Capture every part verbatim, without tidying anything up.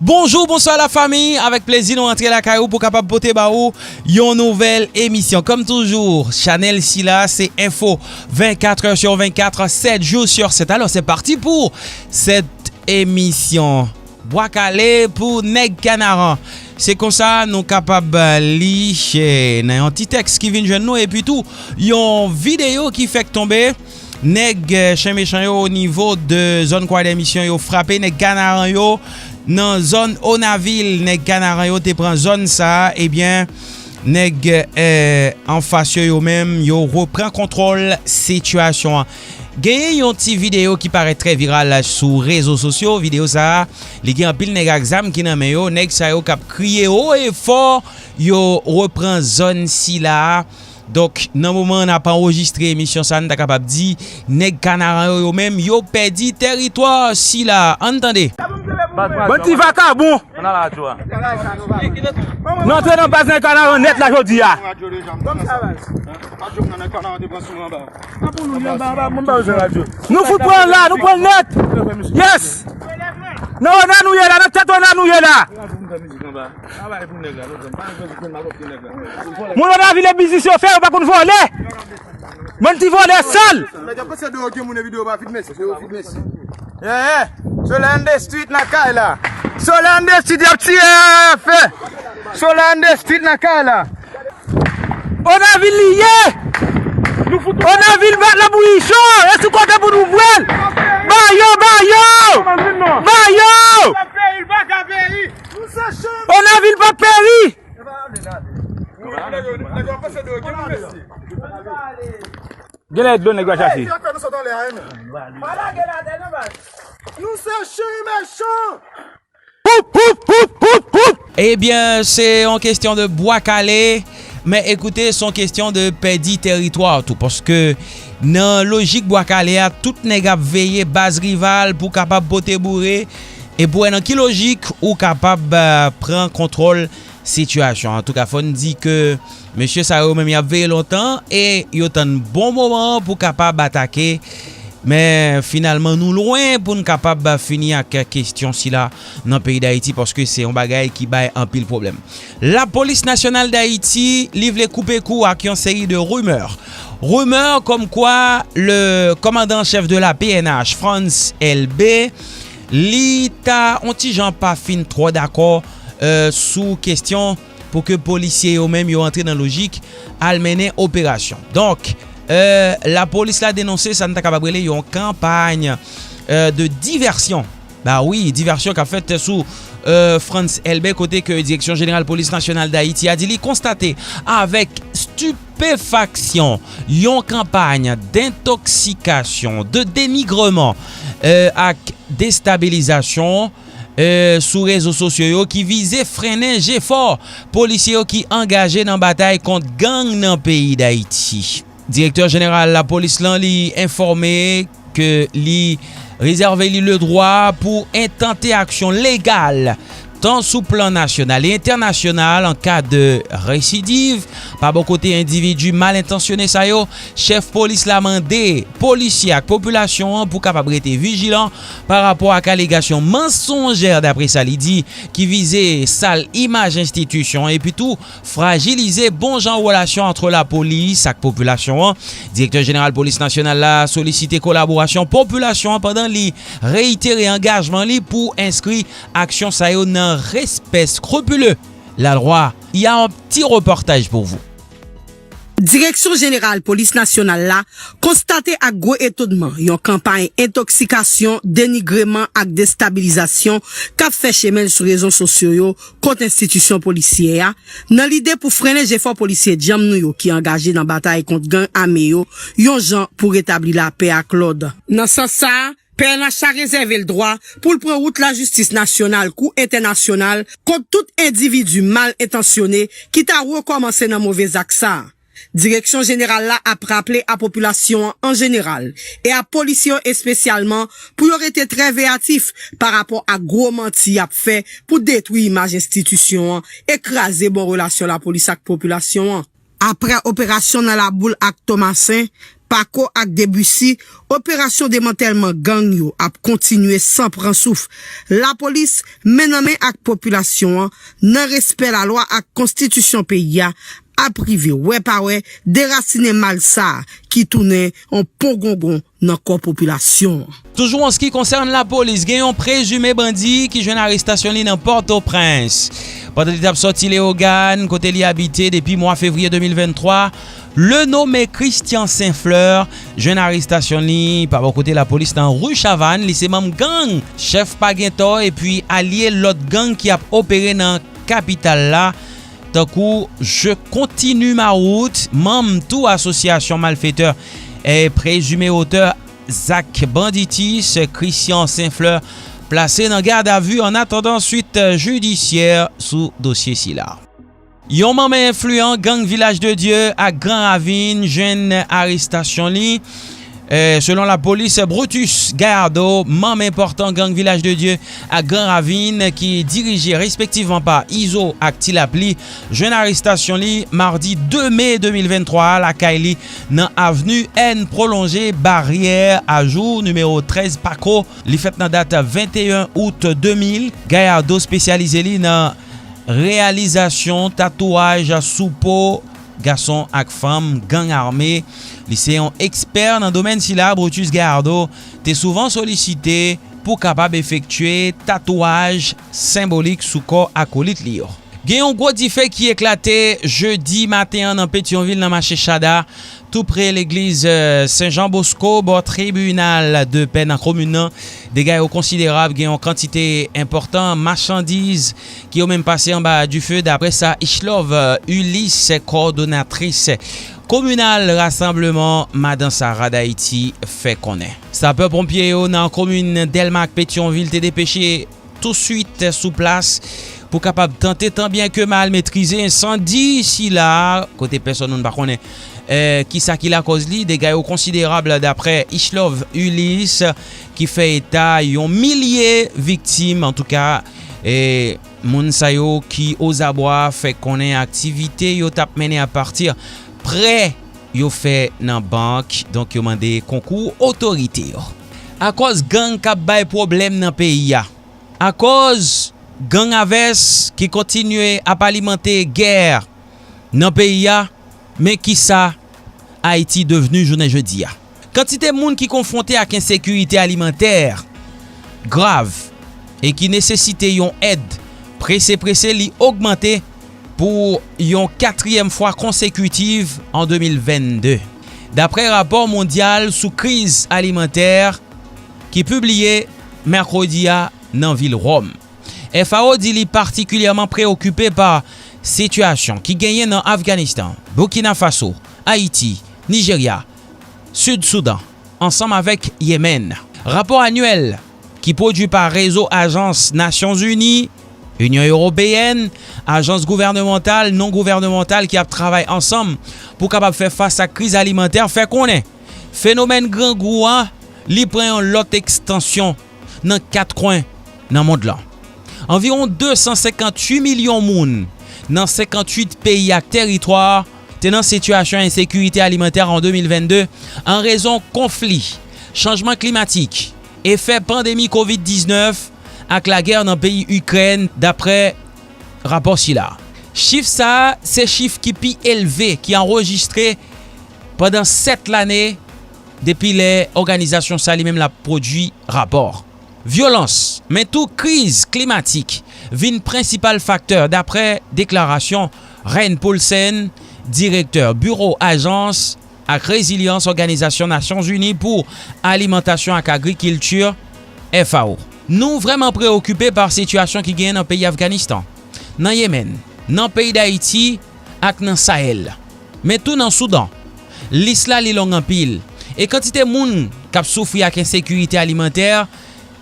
Bonjou, bonswa la fami, avèk plezi nou rantre lakay ou pou kapab pote ba ou yon nouvèl emisyon. Kòm toujou, chanèl sila se Info vennkat è sou vennkat, sèt jou sou sèt. Alò, se pati pou sèt emisyon. Bwa kale pou nèg Kanaran. Se konsa nou kapab li eh, nan yon ti tèks ki vin jwenn nou epi tou yon videyo ki fèk tonbe. Nèg eh, chen mechan yo o nivo de zòn Kwadèmisyon yo frape nèg Kanaran yo nan zòn Onavil. Nèg Kanaran yo te pran zòn sa a, ebyen, nèg eh, anfas yo, yo menm, yo repran kontwòl sitiyasyon an. Genyen yon ti videyo ki parèt trè viral sou rezo sosyo. Videyo sa a, li gen anpil nèg ak zam ki nan men yo. Nèg sa yo k ap kriye wo e fò, yo repran zòn sila a. Donk, nan moman n ap anrejistre emisyon sa a, n ta kapab di, nèg Kanaran yo, yo menm, yo pèdi tèritwa sila a. Ann tande. Bann ti vakabon! Ann al radyo a. Nou antre nan baz nèg Kanaran nèt la jodi a. Nou fout pran la, nou pran nèt. Yes! Nan ona nou ye la, nan tèt ona nou ye la. Moun ona vile biznis yo fè, yo pa konn vòlè. Bann ti vòlè sal. Nèg yo pase de yo gen moun epi de yo pa vide mesi, de yo vide mesi. Yeah, yeah. Solèy an de street nan kay la. Solèy an de street y ap tire fè. Solèy an de street nan kay la. Onavil li ye. Onavil bat la bouyichon. E sou kote pou nou pran l. Ba yo, ba yo. Ba yo. Onavil p ap peri. Genlè dlo nèg yo chache. Nou se chen mechan. Ebyen, se yon kesyon de bwa kale, men ekoute, se yon kesyon de pèdi tèritwa tou, paske nan lojik bwa kale a, tout nèg ap veye baz rival pou kapab pote boure, e pou wè nan ki lojik ou kapab eh, pran kontwòl sitiyasyon. Antouka, fò n di ke mesye sa yo menm y ap veye lontan e yo tann bon moman pou kapab atake. Men finalman, nou lwen pou n kapab fini ak kesyon sila nan peyi Dayiti, paske se yon bagay ki bay anpil pwoblèm. Lapolis Nasyonal Dayiti, li vle koupe kou ak yon seri de rimè. Rimè kòmkwa le kòmandan an chèf de la P N H, Frantz Elbé, li ta on ti jan pa fin twò dakò eh, sou kesyon pou ke polisye yo menm yo antre nan lojik al mennen operasyon. Donk, eh, lapolis la denonse sa n ta kapab rele yon kanpay eh, de divèsyon. Ba wi, divèsyon k ap fèt sou eh, Frantz Elbé, kote ke Direksyon Jeneral Polis Nasyonal Dayiti a di li konstate avèk stipefaksyon yon kanpay dentoksikasyon, de denigreman eh, ak destabilizasyon eh, sou rezo sosyo yo ki vize frennen jefò polisye yo ki angaje nan batay kont gang nan peyi Dayiti. Direktè jeneral lapolis lan, li enfòme ke li rezève li ledwa pou entante aksyon legal, tan sou plan nasyonal e entènasyonal, an ka de residiv. Pa bò kote endividi mal entansyone sa yo, chèf polis la mande polisye ak popilasyon an pou kapab rete vijilan pa rapò ak alegasyon mansonjè, dapre sa li di, ki vize sal imaj enstitisyon an epi tou frajilize bon jan relasyon ant lapolis ak popilasyon an. Direktè jeneral polis nasyonal la solisite kolaborasyon popilasyon an pandan li reitere angajman li pou enskri aksyon sa yo nan respè skripile lalwa. Y a yon ti repòtaj pou vou. Direksyon Jeneral Polis Nasyonal la konstate ak gwo etonnman yon kanpay entoksikasyon, denigreman ak destabilizasyon k ap fè chemen l sou rezo sosyo yo kont enstitisyon polisyè a, nan lide pou frennen jefò polisye djanm nou yo ki angaje nan batay kont gang ame yo, yon jan pou retabli lapè ak lòd. Nan sans sa a, P N H la rezève l dwa pou l pran wout lajistis nasyonal kou entènasyonal kont tout endividi mal entansyone ki ta rekòmanse nan move zak sa a. Direksyon jeneral la ap raple a popilasyon an an jeneral e a polisye yo espesyalman pou yo rete trè veyatif pa rapò ak gwo manti y ap fè pou detwi imaj enstitisyon an e kraze bon relasyon lapolis ak popilasyon an. Aprè operasyon nan Laboul ak Tomasen, Pako ak Debisi, operasyon demantèlman gang yo ap kontinye san pran souf. Lapolis, men nan men ak popilasyon an, nan respè lalwa ak konstitisyon peyi a, ap rive wè pa wè derasinen mal sa a ki tounen yon pongongon nan kò popilasyon an. Toujou an se ki konsène lapolis, gen yon prezime bandi ki jwenn arestasyon li nan Pòtoprens. Pandan li t ap sòti Leyogàn, kote li abite depi mwa fevriye de mil venntwa, le nome Christian Saint-Fleur jwenn arestasyon li pa bò kote lapolis nan ri Chavann. Li se manm gang Chèf Pa Gen Tò epi alye lòt gang ki ap opere nan kapital la, tankou Je Continue Ma Route, manm tou asosyasyon malfetè e prezime otè zak banditis Christian Saint-Fleur plase nan gadavi annatandan swit jidisyè sou dosye sila. Yon manman enfliyan gang Vilaj de Dye ak Gran Ravin jwenn arestasyon li. Eh, selon lapolis, Brutus Gallardo, manm enpòtan gang Vilaj de Dye ak Gran Ravin ki dirije respektivman pa Izo ak Ti Lapli, jwenn arestasyon li madi de me de mil venntwa a lakay li nan avni N pwolonje Baryè Ajou nimewo trèz Pako. Li fèt nan dat venteyen out de mil. Gallardo espesyalize li nan reyalizasyon tatouaj sou po gason ak fanm gang ame. Li se yon ekspè nan domèn sila. Brutus Gallardo te souvan solisite pou kapab efektye tatouaj senbolik sou kò akolit li yo. Gen yon gwo dife ki eklate jedi maten an nan Petyonvil, nan mache Chada, tou pre legliz, eh, Sen Jan Bosko, bò tribinal de pè nan komin nan. Dega yo konsiderab, gen yon kantite enpòtan machandiz ki yo menm pase anba dife, daprè sa Ichlove, eh, Ulysse, kòdonatris kominal rasanbleman Madan Sara Dayiti, fè konnen. Sapè ponpye yo nan komin Dèlma ak Petyonvil te depeche touswit sou plas pou kapab tante tanbyen ke mal metrize ensandi sila, kote pèsòn moun pa konnen, eh, kisa ki lakòz li. Dega yo konsiderab, daprè Ichlove Ulysse, ki fè eta yon milye viktim. Antouka, eh, moun sa yo ki ozabwa fè konnen aktivite yo t ap mennen apati prè yo fè nan bank, donk yo mande konkou otorite yo. Akòz gang k ap bay pwoblèm nan peyi a, akòz gang a vès ki kontinye ap alimante gè nan peyi a, men kisa Ayiti devni jounen jodi a. Kantite moun ki konfwonte ak ensekirite alimantè grav e ki nesesite yon èd prese prese, li ogmante pou yon katriyèm fwa konsekitiv an de mil vennde. Daprè rapò mondyal sou kriz alimantè ki pibliye mèkredi a nan vil Wòm, F A O di li patikilyèman preokipe pa sitiyasyon ki genyen nan Afganistan, Burkina Faso, Ayiti, Nijerya, Sid Soudan, ansanm avèk Yemèn. Rapò anyèl ki pwodui pa Rezo Ajans Nasyonzini, Inyon Ewopeyèn, ajans gouvènemantal, non gouvènemantal ki ap travay ansanm pou kapab fè fas ak kriz alimantè fè konnen fenomèn grangou a, li pran yon lòt ekstansyon nan kat kwen nan mond lan. Anviwon de san senkantuit milyon moun nan senkantuit peyi ak tèritwa te nan sitiyasyon ensekirite alimantè an de mil vennde an rezon konfli, chanjman klimatik, efè pandemi kovid diznèf ak lagè nan peyi Ikrèn, daprè rapò sila. Chif sa a se chif ki pi elve ki anrejistre pandan sèt lane depi lè òganizasyon sa li menm l ap pwodui rapò. Vyolans, men tou kriz klimatik vin prensipal faktè, daprè deklarasyon Rein Paulsen, direktè Biwo Ajans ak Rezilyans Òganizasyon Nasyonzini pou Alimantasyon ak Agrikilti, F A O. Nou vrèman preokipe pa sitiyasyon ki genyen nan peyi Afganistan, nan Yemèn, nan peyi Dayiti ak nan Sayèl, men tou nan Soudan. Lis la li long anpil, e kantite moun k ap soufri ak ensekirite alimantè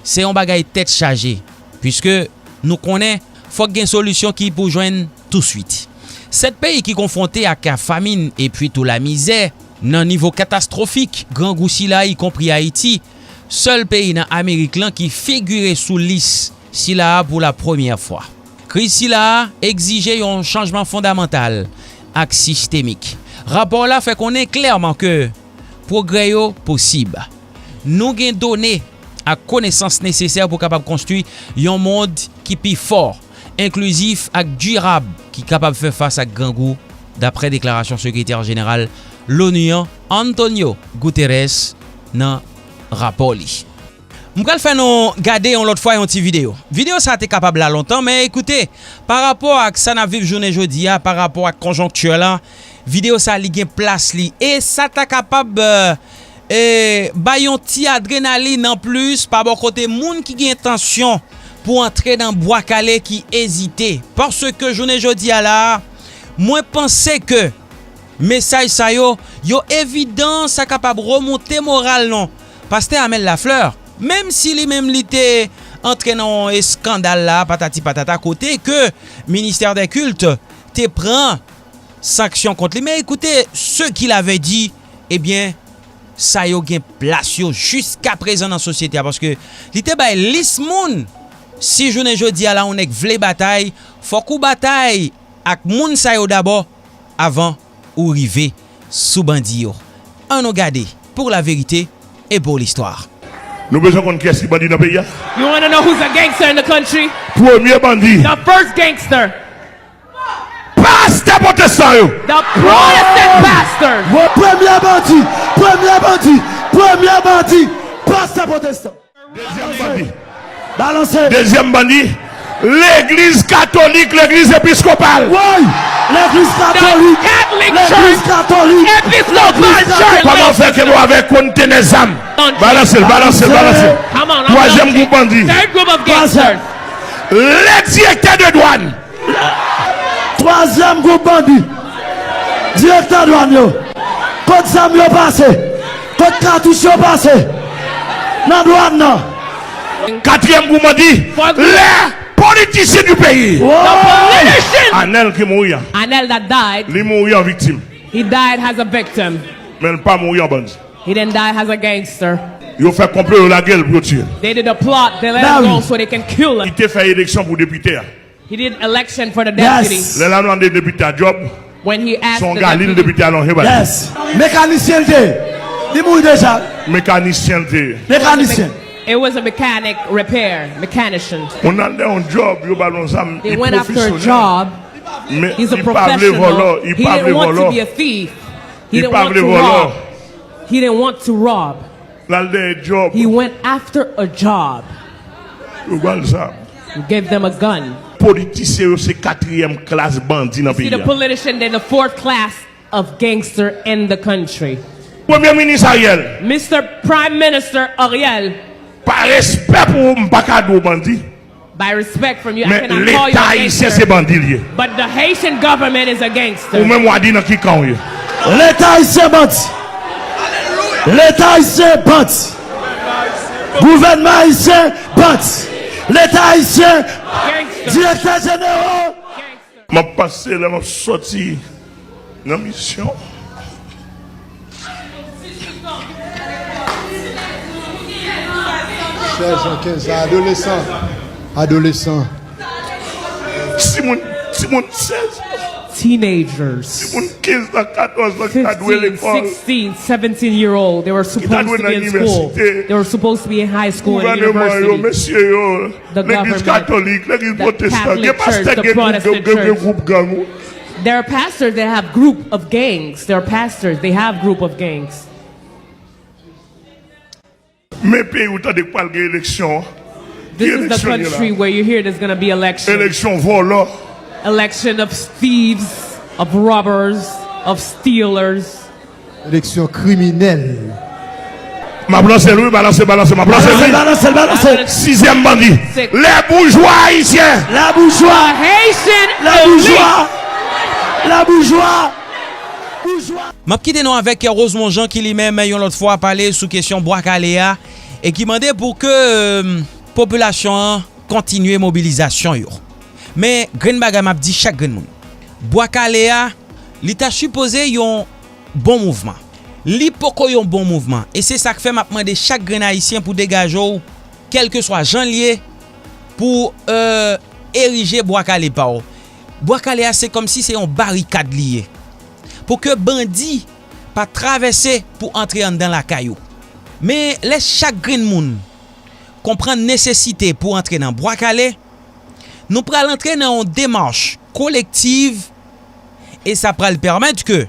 se yon bagay tèt chaje, piske nou konnen fòk gen solisyon ki pou jwenn touswit. Sèt peyi ki konfwonte ak famin epi tou lamizè nan nivo katastwofik grangou sila, ikonpri Ayiti, sèl peyi nan Amerik lan ki figire sou lis sila a pou la premyè fwa. Kriz sila a egzije yon chanjman fondamantal ak sistemik. Rapò la fè konnen klèman ke pwogrè yo posib. Nou gen done ak konesans nesesè pou kapab konstwi yon mond ki pi fò, enklizif ak dirab ki kapab fè fas ak grangou, dapre deklarasyon Sekretè Jeneral l'ONU an, Antonio Guterres, nan rapò li. M pral fè nou gade yon lòt fwa yon ti videyo. Videyo sa a te kapab la lontan, men ekoute, pa rapò ak sa n ap viv jounen jodi a, pa rapò ak konjonkti la, videyo sa a li gen plas li. E sa ta kapab, e, e, bay yon ti adrenalin anplis pa bò kote moun ki gen entansyon pou antre nan Bwa Kale ki ezite. Paske jounen jodi a la, mwen panse ke mesaj sa yo, yo evidan, sa kapab remonte moral nou. Pastè Amel Lafleur, menm si li menm li te antre nan yon eskandal la, patati patata, kote ke Ministère des Cultes te pran sanksyon kont li. Men ekoute, ce qu'il avait dit, ebyen, sa yo gen plas yo jiska prezan nan sosyete a, paske li te bay lis moun, si jounen jodi a la, yon nèg vle batay, fòk ou batay ak moun sa yo dabò, avan ou rive sou bandi yo. Ann nou gade pour la vérité et pour l'histoire. Nou bezwen konn kiyès ki bandi nan peyi a? You want to know who's a gangster in the country? Premye bandi. The first gangster. Pastè pwotestan yo. The Protestant pastor. Bon, premye bandi, premye bandi, premye bandi, pastè pwotestan. Dezyèm bandi. Balanse. Dezyèm bandi. Legliz katolik, legliz episkopal. Woy! Legliz katolik. Legliz katolik. Episkopal Church. Kòman fè ke nou avèk kontenè zam? Balanse l, balanse l, balanse l. Come on, I'm Twazyèm gwoup bandi. Third group of gangsters. Le direktè de dwàn. Twazyèm gwoup bandi. Direktè dwàn yo. Kot zam yo pase? Kot katouch yo pase? Nan dwàn nan. Katriyèm gwoup bandi. Les politiciens du pays. Woy! Anèl ki mouri an. Anèl that died. Li mouri an viktim. He died as a victim. Men l pa mouri an bandi. He didn't die as a gangster. Yo fè konplo, yo lage l pou yo tiye l. They did a plot, they let him go so they can kill him. Li te fè eleksyon pou depite a. He did election for the deputy. Lè l ap mande depite a djòb, se yon galil depite a lonje ba li. Yes. Mekanisyen l te ye. Li mouri deja. Mekanisyen l te ye. Mekanisyen. It was a mechanic repair, mechanician. Moun al dèyè yon djòb, yo ba l yon zam, li pwofesyonèl. Men li pa vle vòlò, li pa vle vòlò. He didn't want to rob. He didn't want to rob. L al dèyè djòb. He went after a job. Yo ba l zam. Gave them a gun. Politisyen yo se katriyèm klas bandi nan peyi a. You see the politician, they're the fourth class of gangster in the country. Premye minis Ariel. Mister Prime Minister Ariel. Pa respè pou ou, m pa ka di w bandi. By respect from you, I cannot call you a gangster. Men Leta ayisyen se bandi l ye. But the Haitian government is a gangster. Ou menm w a di nan ki kan w ye. Leta ayisyen bandi. Leta ayisyen bandi. Gouvènman ayisyen bandi. Leta ayisyen direktè jeneral. M ap pase lè m ap sòti nan misyon. Sèz an, kenz an, adolesan. Adolesan. Timoun, timoun sèz an. Teenagers. Timoun kenz an, katòz an ki ta dwe lekòl. Fifteen, sixteen, seventeen year old. They were supposed to be in school. They were supposed to be in high school and university. Gouvènman yo, mesye yo. Legliz katolik, legliz pwotestan, gen pastè gen gwoup, gen, gen, gen gwoup gang. There are pastors that have group of gangs. There are pastors, they have group of gangs. Men peyi ou tande k pral gen eleksyon. This is the country where you hear there's gonna be election. Eleksyon vòlò. Election of thieves, of robbers, of stealers. Eleksyon kriminèl. M ap lanse l wi, balanse, balanse, m ap lanse l wi. Balanse, balanse, balanse. Sizyèm bandi. Six. Lè boujwa ayisyen. Lè boujwa. Haitian elite. Lè boujwa. Lè boujwa. Boujwa. M ap kite nou avèk Rosemond Jean ki li menm yon lòt fwa pale sou kesyon Bwa Kale a e ki mande pou ke, euh, popilasyon an kontinye mobilizasyon yo. Men grenn bagay m ap di chak grenn moun. Bwa Kale a, li ta sipoze yon bon mouvman. Li poko yon bon mouvman. E se sa k fè m ap mande chak grenn ayisyen pou degaje w, kèlkeswa jan l ye, pou, euh, erije Bwa Kale pa w. Bwa Kale a, se kòmsi se yon barikad li ye. Pou ke bandi pa travèse pou antre anndan lakay ou. Men lè chak grenn moun konprann nesesite pou antre nan Bwa Kale, nou pral antre nan yon demach kolektiv e sa pral pèmèt ke,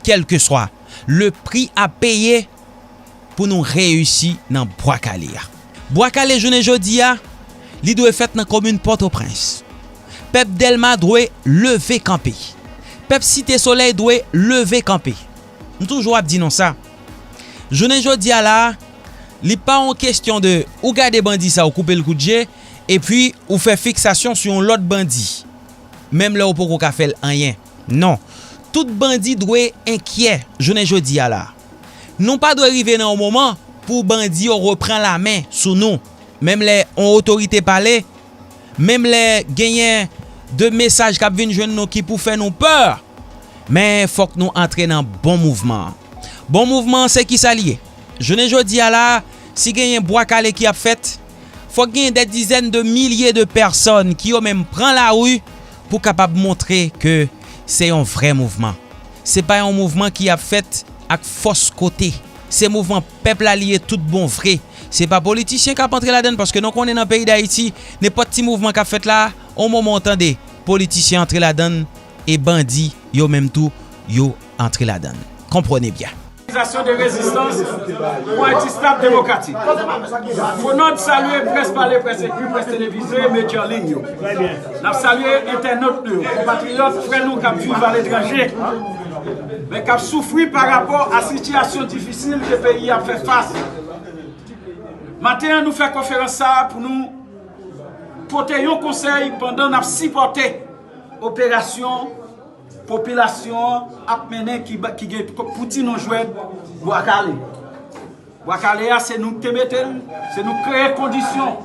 kèlkeswa le pri a peye, pou nou reyisi nan Bwa Kale a. Bwa Kale jounen jodi a, li dwe fèt nan komin Pòtoprens. Pèp Dèlma dwe leve kanpe. Pèp Site Solèy dwe leve kanpe. M toujou ap di nou sa. Jounen jodi a la, li pa yon kesyon de ou gade bandi sa ou koupe l kout je, epi ou fè fiksasyon sou yon lòt bandi. Menm lè ou poko ka fè l anyen. Non. Tout bandi dwe enkyè jounen jodi a la. Nou pa dwe rive nan yon moman pou bandi yo repran lamen sou nou. Menm lè yon otorite pale, menm lè genyen de mesaj k ap vin jwenn nou ki pou fè nou pè, men fòk nou antre nan bon mouvman an. Bon mouvman an se kisa l ye? Jounen jodi a la, si genyen Bwa Kale ki ap fèt, fòk genyen dè dizèn de milye de pèsòn ki yo menm pran lari pou kapab montre ke se yon vrè mouvman. Se pa yon mouvman ki ap fèt ak fòs kote. Se mouvman pèp la li ye tout bon vre. Se pa politisyen k ap antre ladann, paske nou konnen nan peyi Dayiti, nenpòt ti mouvman k ap fèt la, on moman w tande politisyen antre ladann e bandi yo menm tou yo antre ladann. Konprann byen. Òganizasyon de rezistans pou Ayiti stab demokratik. Fonòd salye près pale, près ekri, près televize, medya an liy yo. N ap salye entènot nou yo, konpatriyòt, frè nou k ap viv aletranje, men k ap soufri pa rapò a sitiyasyon difisil ke peyi a ap fè fas. Maten an, nou fè konferans sa a pou nou pote yon konsèy pandan n ap sipòte operasyon popilasyon an ap mennen ki, ba- ki gen pou ti non jwèt Bwa Kale. Bwa Kale a, se nou ki te mete l, se nou k kreye kondisyon.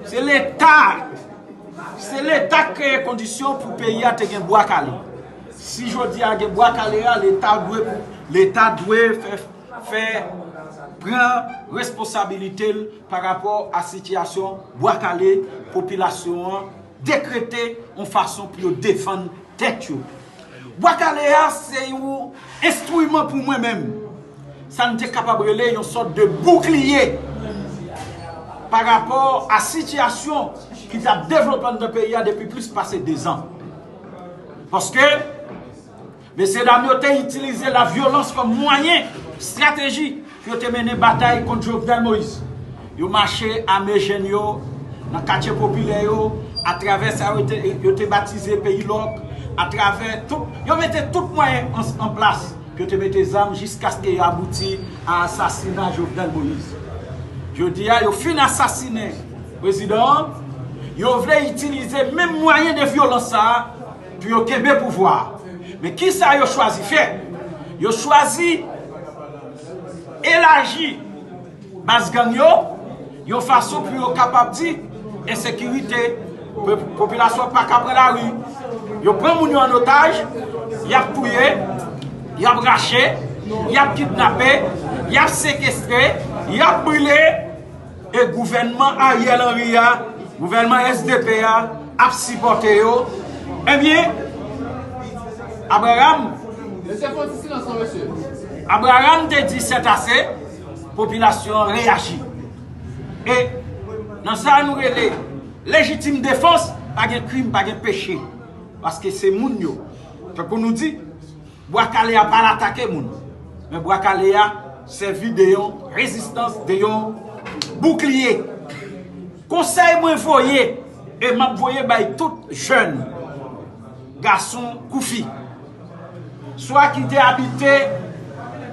Se Leta, se Leta k kreye kondisyon pou peyi a te gen Bwa Kale. Si jodi a gen Bwa Kale a, Leta dwe, Leta dwe fè, fè pran responsabilite l pa rapò a sitiyasyon Bwa Kale, popilasyon an dekrete yon fason pou yo defann tèt yo. Bwa Kale a se yon enstriman pou mwen menm. Sa n te kapab rele yon sòt de boukliye pa rapò a sitiyasyon ki t ap devlope anndan peyi a depi plis pase dezan. Paske mesyedam yo te itilize lavyolans kòm mwayen, estrateji pou yo te mennen batay kont Jovenel Moïse. Yo mache ame jèn yo nan katye popilè yo, atravè sa yo te, yo te batize peyi lòk, atravè tout, yo mete tout mwayen an, an plas pou yo te mete zam jiskaske yo abouti a asasina Jovenel Moïse. Jodi a, yo fin asasinen prezidan an, yo vle itilize menm mwayen de vyolans sa a pou yo kenbe pouvwa a. Men kisa yo chwazi fè? Yo chwazi elaji baz gang yo, yon fason pou yo kapab di ensekirite, po- popilasyon pa ka pran lari. Yo pran moun yo an otaj, y ap touye, y ap rache, y ap kidnape, y ap sekestre, y ap brile, e gouvènman Ariel Henry a, gouvènman S D P a, ap sipòte yo. Ebyen, Abraham, Mesye, fè yon ti silans non, mesye. Abraham te di sètase, popilasyon an reyaji. E nan sa nou rele lejitim defans, pa gen krim, pa gen peche. Paske se moun yo. Tankou nou di, Bwa Kale a pa al atake moun. Men Bwa Kale a sèvi de yon rezistans, de yon boukliye. Konsèy mwen voye, e m ap voye bay tout jèn, gason kou fi, swa ki te abite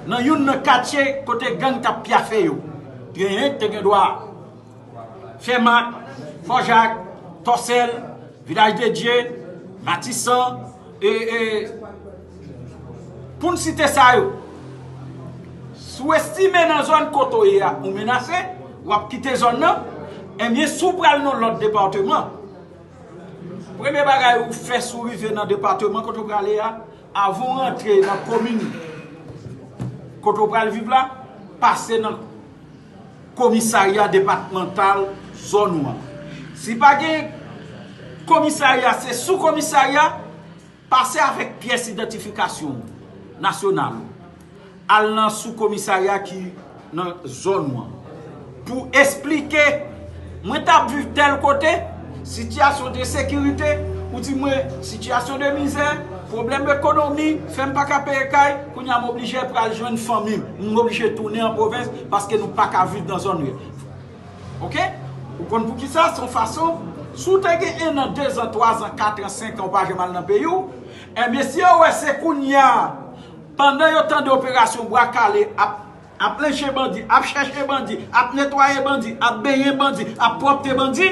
nan youn nan katye kote gang t ap pyafe yo, genyen te gen dwa Fèmak, Fòjak, Tòsèl, Vilaj de Dye, Matisan, e, e, pou n site sa yo. Si w estime nan zòn kote w ye a, ou menase, w ap kite zòn nan, ebyen, si w pral nan lòt depatman, premye bagay ou fè si w rive nan depatman kote w prale a, avan w rantre nan komin kote w pral viv la, pase nan komisarya depatmantal zòn ou an. Si pa gen komisarya, se sou komisarya, pase avèk pyès idantifikasyon nasyonal ou. Al nan sou komisarya ki nan zòn ou an pou esplike, mwen t ap viv tèl kote, sitiyasyon de sekirite, ou di mwen sitiyasyon de mizè, pwoblèm ekonomi fè m pa ka peye kay, kounye a m oblije pral jwenn fanmi m, m oblije tounen an pwovens paske nou pa ka viv nan zòn rèf. Oke? Ou konn poukisa? Se yon fason, si w te gen en an, de zan, twa zan, kat an, senk an, ou pa janm al nan peyi w, ebyen, si yo wè se kounye a, pandan yo tande operasyon Bwa Kale ap, ap lenche bandi, ap chèche bandi, ap netwaye bandi, ap benyen bandi, ap pwòpte bandi,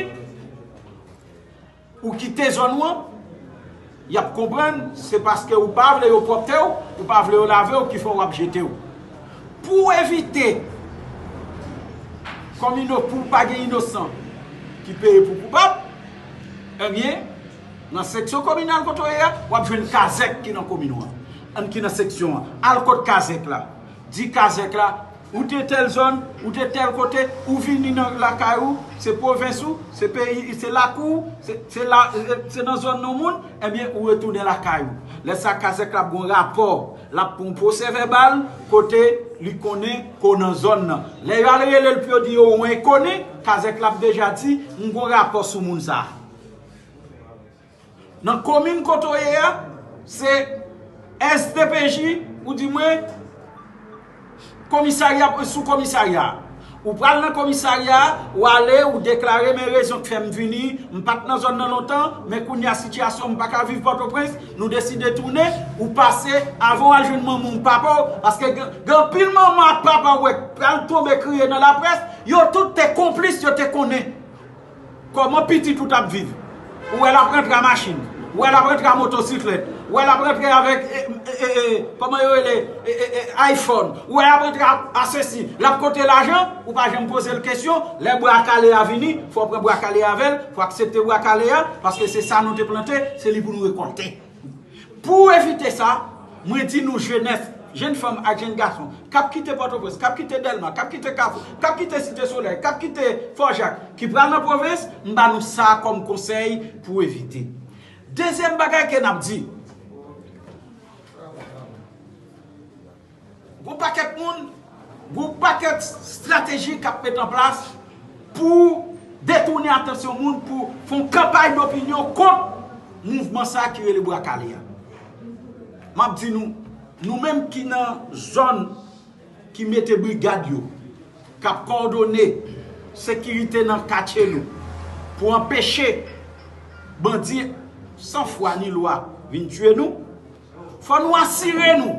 ou kite zòn ou an, y ap konprann se paske ou pa vle yo pwòpte w, ou pa vle yo lave w ki fè w ap jete w. Pou w evite, kòm ino-, pou pa gen inosan ki peye pou koupab, ebyen, nan seksyon kominal kote w ye a, w ap jwenn kazèk ki nan komin ou an, ann ki nan seksyon an. Al kot kazèk la. Di kazèk la, ou te tèl zòn, ou te tèl kote, ou vini nan lakay ou, se pwovens ou, se peyi, se lakou ou, se, se la, se nan zòn nan moun, ebyen, ou retounen lakay ou. Lè sa, kazèk la ap gon rapò, l ap pran yon pwosè vèbal, kote li konnen ke w nan zòn nan. Lè yo al rele l pou yo di yo yon enkoni, kazèk la ap deja di, m gon rapò sou moun sa a. Nan komin kote w ye a, se S D P J, ou di mwen, komisarya, sou komisarya. Ou pral nan komisarya, ou ale, ou deklare, men rezon k fè m vini, m pa t nan zòn nan lontan, men kounye a sitiyasyon m pa ka viv Pòtoprens, nou deside tounen, ou pase, avan w al jwenn manman w, papa w, paske gen, gen anpil manman ak papa w wè k pral tonbe kriye nan laprès, yo tout te konplis, yo te konnen. Kòman pitit ou t ap viv? Ou wè l ap rantre a machin, ou wè l ap rantre a motosiklèt, ou wè l ap rantre avèk, e, e, e, e, kòman yo rele, e, e, e, iPhone, ou wè l ap rantre a, a sesi, l ap konte lajan, ou pa janm poze l kesyon. Lè bwa kale a vini, fò w pran bwa kale avè l, fò w aksepte bwa kale a, paske se sa nou te plante, se li pou nou rekòlte. Pou evite sa, mwen di nou jenès, jenn fanm ak jenn gason, k ap kite Pòtoprens, k ap kite Dèlma, k ap kite Kafou, k ap kite Site Solèy, k ap kite Fò Jak, ki pral nan pwovens, m ba nou sa kòm konsèy pou evite. Dezyèm bagay ke n ap di, gon pakèt moun, gon pakèt estrateji k ap met an plas pou detounen atansyon moun, pou fè yon kanpay dopinyon kont mouvman sa a ki rele Bwa Kale a. M ap di nou, nou menm ki nan zòn ki mete brigad yo, k ap kòdone sekirite nan katye nou, pou anpeche bandi san fwa ni lwa vin tiye nou, fò nou asire nou,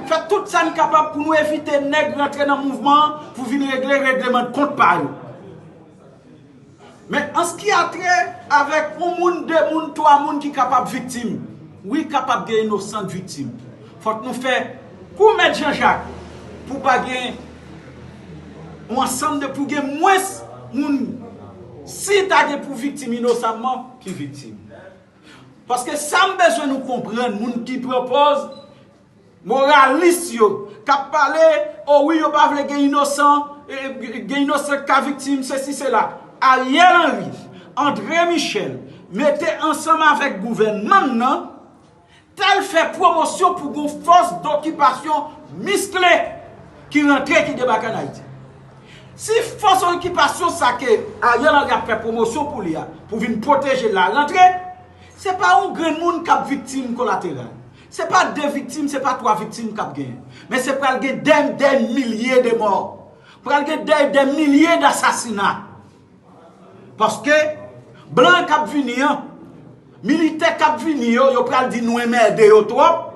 fè tout sa n kapab pou nou evite nèg rantre nan mouvman an pou vin regle regleman de kont pa yo. Men an ce qui a trait avèk yon moun, de moun, twa moun ki kapab viktim, wi, kapab gen inosan k viktim. Fòk nou fè kou Mèt Jan Jak pou pa gen yon ansanm de, pou gen mwens moun, si ta gen pou viktim inosamman, ki viktim. Paske sa m bezwen nou konprann, moun ki pran pòz moralis yo, k ap pale, o wi, yo pa vle gen inosan, e, e, gen inosan k ka viktim, sesi, sela. Ariel Henry, André Michel, mete ansanm avèk gouvènman n nan, t al fè pwomosyon pou gon fòs dokipasyon miskle ki rantre, ki debake ann Ayiti. Si fòs okipasyon sa ke Ariel Henry ap fè pwomosyon pou li a, pou vin pwoteje l la rantre, se pa yon grenn moun k ap viktim kolateral. Se pa de viktim, se pa twa viktim k ap genyen. Men se pral gen dè, dè milye de mò. Pral gen dè, dè milye d asasina. Paske blan k ap vini an, militè k ap vini yo, yo pral di nou enmède yo twòp.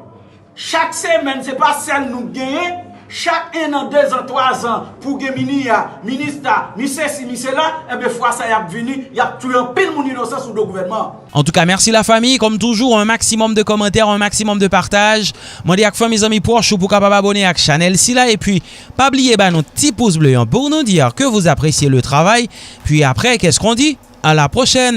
Chak semèn, se pa sèl nou k genyen. Chak en an, de zan, twa zan, pou gen mini a, minista, mi sesi, mi sela, enben fwa sa y ap vini, y ap touye anpil moun inosan sou do gouvènman an. En tout cas, merci la famille. Comme toujours, un maximum de commentaires, un maximum de partage. Mande ak fanmi, zanmi pwòch ou pou kapab abone ak chanèl sila. Epi, pa bliye ba nou ti pous ble an pour nous dire que vous appréciez le travail. Puis après, qu'est-ce qu'on dit? À la prochaine!